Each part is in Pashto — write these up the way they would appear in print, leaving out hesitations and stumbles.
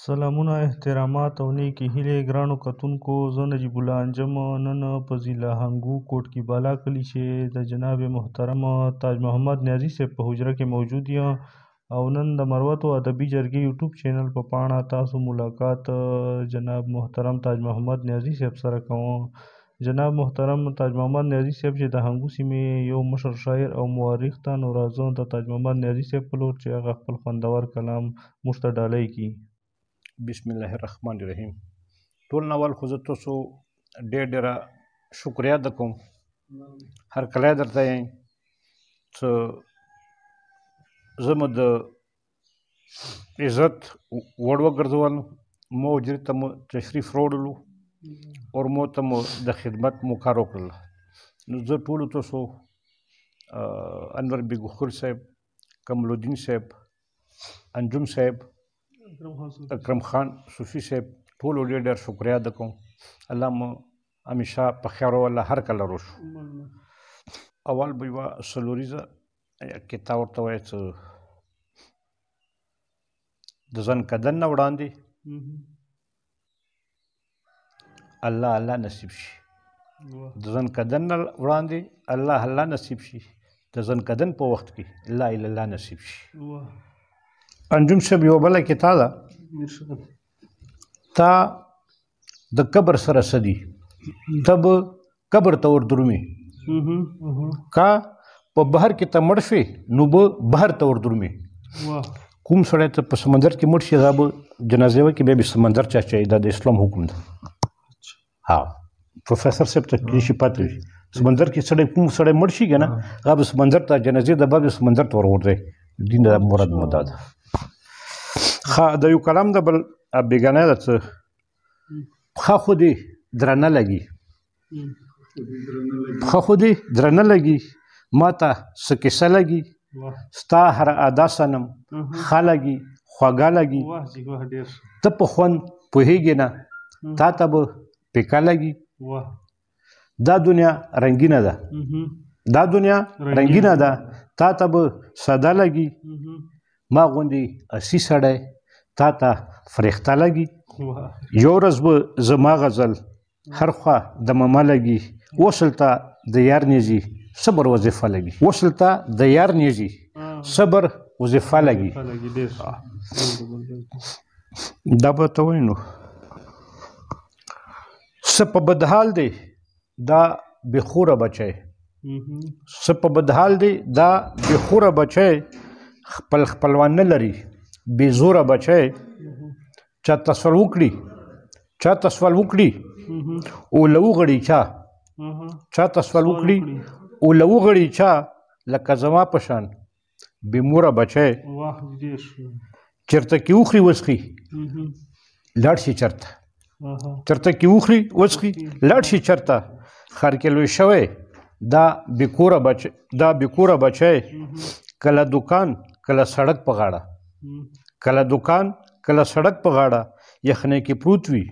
سلامونه، احترامات او نیکې هیلې ګرانو کتونکو. زه نجیب الله انجم نن په ضلع هنګو کوټکي بالا کلي چې د جناب محترم تاج محمد نیازي صاحب په حجره کې موجود یم او نن د مروتو ادبي جرګې یوټیوب چینل په پاڼه تاسو ملاقات جناب محترم تاج محمد نیازي صاحب سره کوم. جناب محترم تاج محمد نیازي صاحب چې د هنګو سیمې یو مشر شاعر او مورخ ته، نو راځو د تاج محمد نیازي صاحب په لور چې هغه خپل خوندور کلام موږ ته ډالۍ کړي. بسم الله الرحمن الرحیم. ټول نوال خو زه تاسو ډېر ډېره شکریه د کوم، هر کله درته یم چې زه مو د عزت وړ وګرځول، مو حجرې ته مو تشریف راوړلو او مو ته مو د خدمت موقع راوکړله. نو زه ټولو تاسو انور بیګخور صاحب، کمال الدین صاحب، انجم صاحب، اکرم خان صوفي صاحب، ټولو ډېر ډېر شکریه ادا کوم. الله مو همیشه په خیر او الله هر کله روشو. اول به یوه څلوریزه کتاب ورته وایي چې د ځان کدن نه وړاندې الله الله نصیب شي، د ځان کدن نه وړاندې الله الله نصیب شي، د ځان کدن په وخت کې لا اله الله نصیب شي. انجم صاحب یوه بله کتاب ده، تا د قبر سره څه دي، ته به قبر ته وردرومې، که په بهر کې ته مړ شوې نو به بهر ته وردرومې. کوم سړی ته په سمندر کې مړ شي هغه به جنازې وکړي، بیا به سمندر ته اچوي. دا د اسلام حکم ده. ها پروفیسور صاحب ته کېدای شي پاتې وي. سمندر کې سړی کوم سړی مړ شي که نه، هغه به سمندر ته جنازې د به سمندر ته ورغورځوي. دین د مراد مدا ده. ښه د یو کلام د بل بېګانه ده څه پښه خو دې درنه لګي، پښه خو دې درنه لګي، ما ته څه کیسه لګي، ستا هر ادا صنم ښه لګي خوږه لګي، ته په خوند پوهېږې نه، تا ته به پیکه لګي. دا دنیا رنګینه ده، دا دنیا رنګینه ده، تا ته به ساده لګي، ما غوندې اسی سړی تا ته فرښته لګي. یو ورځ به زما غزل هر خوا د ماما لګي، وصل ته د یار نیزي صبر وظیفه لګي، وصل ته د یار نیزي صبر وظیفه لګي. دا به ته وایي نو څه په بدحال دی دا بې خوره بچی، څه په بدحال دی دا بې خوره بچی، خپل خپلوان نه لري بې زوره بچی، چا ته سوال وکړي، چا ته سوال وکړي او له وغړي چا، چا ته سوال وکړي او له وغړي چا، لکه زما په شان بې موره بچی، چېرته کې وخوري وڅښي لاړ شي چېرته، چېرته کې وخوري وڅښي لاړ شي چېرته، ښار کې لوی شوی دا بې کوره بچی، دا بې کوره بچی، کله دکان کله سړک په غاړه، کله دکان کله سړک په غاړه، یخنۍ کې پروت وي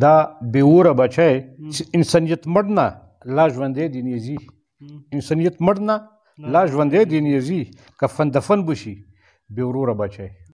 دا بې اوره بچی، انسانیت مړ نه لا ژوندی دی نیزي، انسانیت مړ نه لا ژوندی دی نیزي، کفن دفن به شي بې وروره بچی.